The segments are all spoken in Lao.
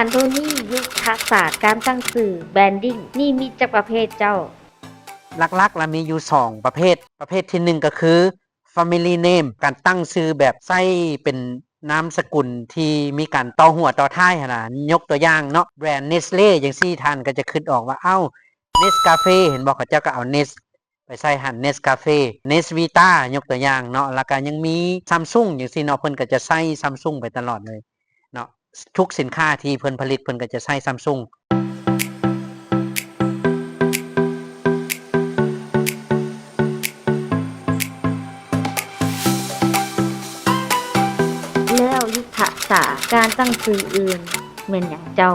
ອັນໂທນີ ຍຸດທະສາດການຕັ້ງຊື່ branding ນີ້ມີຈັກປະເພດເຈົ້າ? ຫຼັກໆລະມີຢູ່ສອງປະເພດ. ປະເພດທີໜຶ່ງກໍຄື Family Name ການຕັ້ງຊື່ແບບໃຊ້ເປັນນາມສະກຸນທີ່ມີການຕໍ່ຫົວຕໍ່ທ້າຍຫັ້ນນະ. ຍົກຕົວຢ່າງເນາະ ແບຣນ Nestlé ຈັ່ງຊີ້ ທ່ານກໍຈະຄິດອອກວ່າ ເອົ້າ Nescafe ເຫັນບໍ່? ເຂົາເຈົ້າກໍເອົາ Nes ໄປໃສ່ຫັ້ນ Nescafe Nesvita ຍົກຕົວຢ່າງເນາະ. ແລ້ວກໍຍັງມີ Samsung ຈັ່ງຊີ້ເນາະ ເພິ່ນກໍຈະໃຊ້ Samsung ໄປຕະຫຼອດເລີຍເນາະ. ທຸກສິນຄ້າທີ່ເພິ່ນຜະລິດ ເພິ່ນກໍຈະໃຊ້ Samsung. ແລ້ວຍຸດທະສາດການຕັ້ງຊື່ອື່ນແມ່ນຫຍັງເຈົ້າ?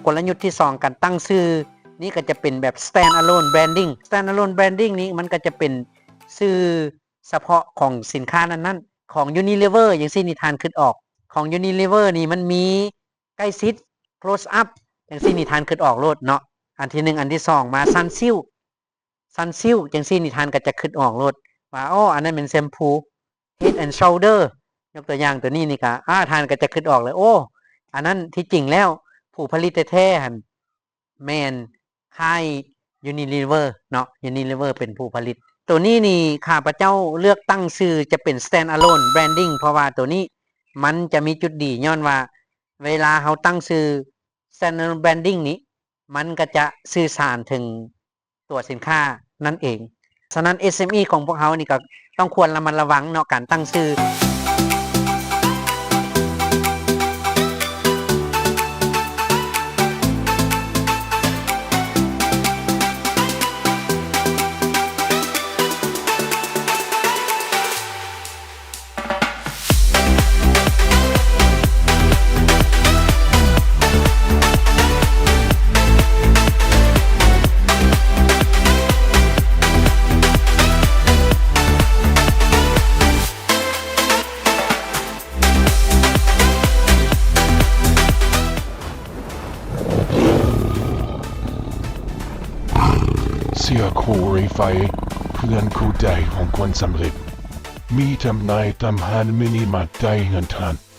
ກົນລະຍຸດທີສອງ ການຕັ້ງຊື່ນີ້ກໍຈະເປັນແບບ Standalone Branding. Standalone Branding ນີ້ມັນກໍຈະເປັນຊື່ສະເພາະຂອງສິນຄ້ານັ້ນໆ. ຂອງ Unilever ຈັ່ງຊີ້ນີ້ ທ່ານຄິດອອກ ຂອງ Unilever ນີ້ມັນມີ ໃກ້ຊິດ Close Up ຈັ່ງຊີ້ນີ້ ທ່ານຄິດອອກໂລດເນາະ. ອັນທີໜຶ່ງ ອັນທີສອງ ມາ Sunsilk Sunsilk ຈັ່ງຊີ້ນີ້ ທ່ານກໍຈະຄິດອອກໂລດວ່າ ອໍ ອັນນັ້ນແມ່ນແຊມພູ. Head and Shoulder ຍົກຕົວຢ່າງ ຕົວນີ້ນີ້ກະ ອາ ທ່ານກໍຈະຄິດອອກເລີຍ ໂອ້ ອັນນັ້ນທີ່ຈິງແລ້ວຜູ້ຜະລິດແທ້ໆຫັ້ນແມ່ນຄ້າຍ Unilever ເນາະ, Unilever ເປັນຜູ້ຜະລິດ. ຕົວນີ້ນີ້ຂ້າພະເຈົ້າເລືອກຕັ້ງຊື່ຈະເປັນ Standalone Branding ເພາະວ່າຕົວນີ້ມັນຈະມີຈຸດດີ ຍ້ອນວ່າເວລາເຮົາຕັ້ງຊື່ Standalone Branding ນີ້ ມັນກໍຈະສື່ສານເຖິງ ຕົວສິນຄ້ານັ້ນເອງ. ສະນັ້ນ ເອສເອັມອີ ຂອງພວກເຮົານີ້ກໍຕ້ອງຄວນລະມັດລະວັງເນາະ ການຕັ້ງຊື່. ເສື້ອໂຄເຣໄຟ ເພື່ອນຄູ່ໃດຂອງຄົນສຳເລັດ ມີຕຳນາຍຕຳຫານມິນິມາດໄດ້ເງິນທັນ.